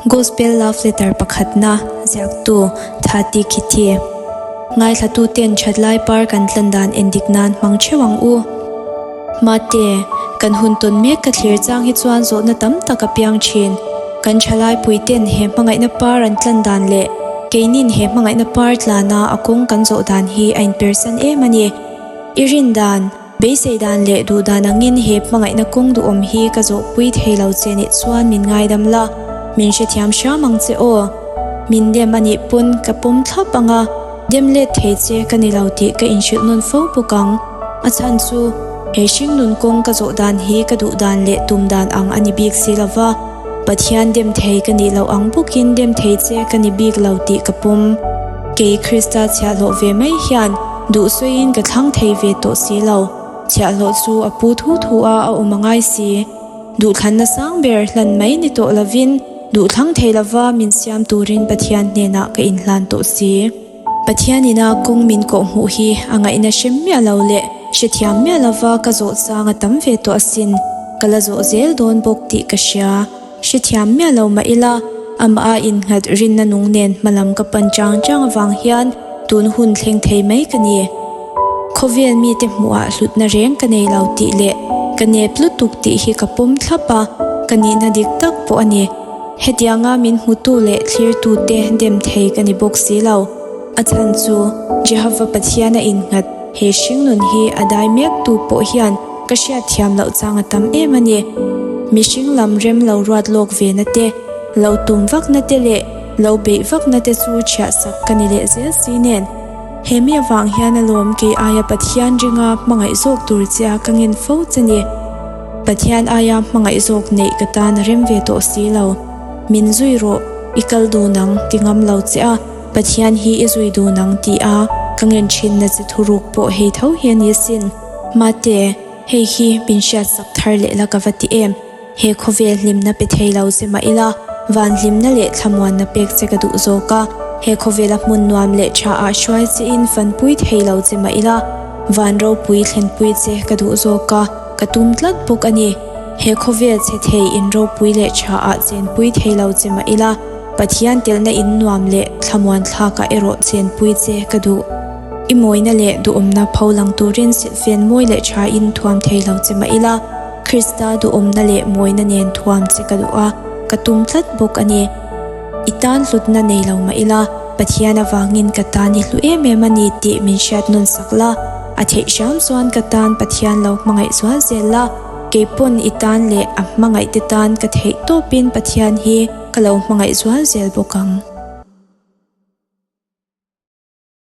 Gospel Love Letter pakhatna ziaktu Thati Khithi. Ngaithlatuten thatlai par kan tlan dan endik nan hmang theuh ang u. Mate, kan hun tawn mek ka thlir chang hi chuan zawhna tam tak a piang thin. Kan thalai puiten he hmangaihna par an tlan dan leh keinin he hmangaihna par tlana a kawng kan zawh dan hi a inpersan em a ni. I rin dan, beisei dan leh duh dan angin he hmangaihna kawng duhawm hi ka zawhpui thei lo che nih chuan min ngaidam la, min hrethiam hram ang che aw. Min dem a nih pawn ka pawm thlap ang a, dem let thei che ka ni lo tih ka inhrilh nawn fo bawk ang. A chhan chu, he hringnun kawng ka zawh dan hi ka duh dan leh tum dan ang a ni bik si lo va, Pathian dem thei ka nih loh ang bawkin dem thei che ka ni bik lo tih ka pawm. Kei Krista chhiahhlawh ve mai hian duhsawiin ka thlang thei ve tawh si lo. Chhiahhlawh chu a pu thu thu a a awm a ngai si. Duhthlanna sang ber hlan mai ni tawh lovin duhthlang thei lova min siam turin Pathian hnenah ka inhlan tawh si. Pathian ina kawng min kawhhmuh hi a ngaihna hre miah lo leh hrethiam miah lova ka zawh chang a tam ve tawh asin. Ka la zawh zel dawn bawk tih ka hria. Hrethiam miah lo mah ila, amah a innghat rinna nung nen hmalam ka pan chang chang avang hian tun hun thleng thei mai ka ni. Khawvel mite hmuhah hlutna reng ka nei lo tih leh ka nep lutuk tih hi ka pawm thlap a, ka nihna dik tak pawh a ni. Hetianga min hmutu leh thlirtute dem thei ka ni bawk si lo. A chhan chu Jehova Pathian a innghat he hringnun hi a dai mektu pawh hian ka hriatthiam loh chang a tam em a ni. Mihring lam rem lo ruat lawk ve na te, lo tum vak na te leh lo beih vak na te chu chhiah sak ka ni leh zel si nen. He mi avang hian alawm kei aia Pathian ringa hmangaih zawk tur che a ka ngen fo che ni. Pathian aia hmangaih zawk neih ka tan a rem ve tawh si lo. Min zui rawh, i kal dun ang ti ngam lo che a, Pathian hi i zui dun ang ti a ka ngen thin na che thuruk pawh hei tho hi a ni asin. Mate, hei hi min hriat sak thar leh la ka va ti em? He khawvel hlimna pe thei lo che mah ila, van hlimna leh thlamuanna pek che ka duh zawk a. He khawvela hmun nuam leh tha ah hruai che in fanpui thei lo che mah ila, van ropui thlenpui che ka duh zawk a, ka tum tlat bawk a ni. He khawvel che thei in ropui leh tha ah chenpui thei lo che mah ila, Pathian telna in nuam leh thlamuan thlakah erawh chenpui che ka duh. I mawina leh duhawmna pho lang turin silhfen mawi leh thain thuam thei lo che mah ila, Krista duhawmna leh mawina nen thuam che ka duh a, ka tum tlat bawk a ni. I tan hlutna nei lo mah ila, Pathian avangin ka tan i hlu em em a ni tih min hriat nawn sak la, a theih hram chuan ka tan Pathian lo hmangaih zual zel la, kei pawn i tan leh a hmangaihte tan ka theih tawpin Pathian hi ka lo hmangaih zual zel bawk ang.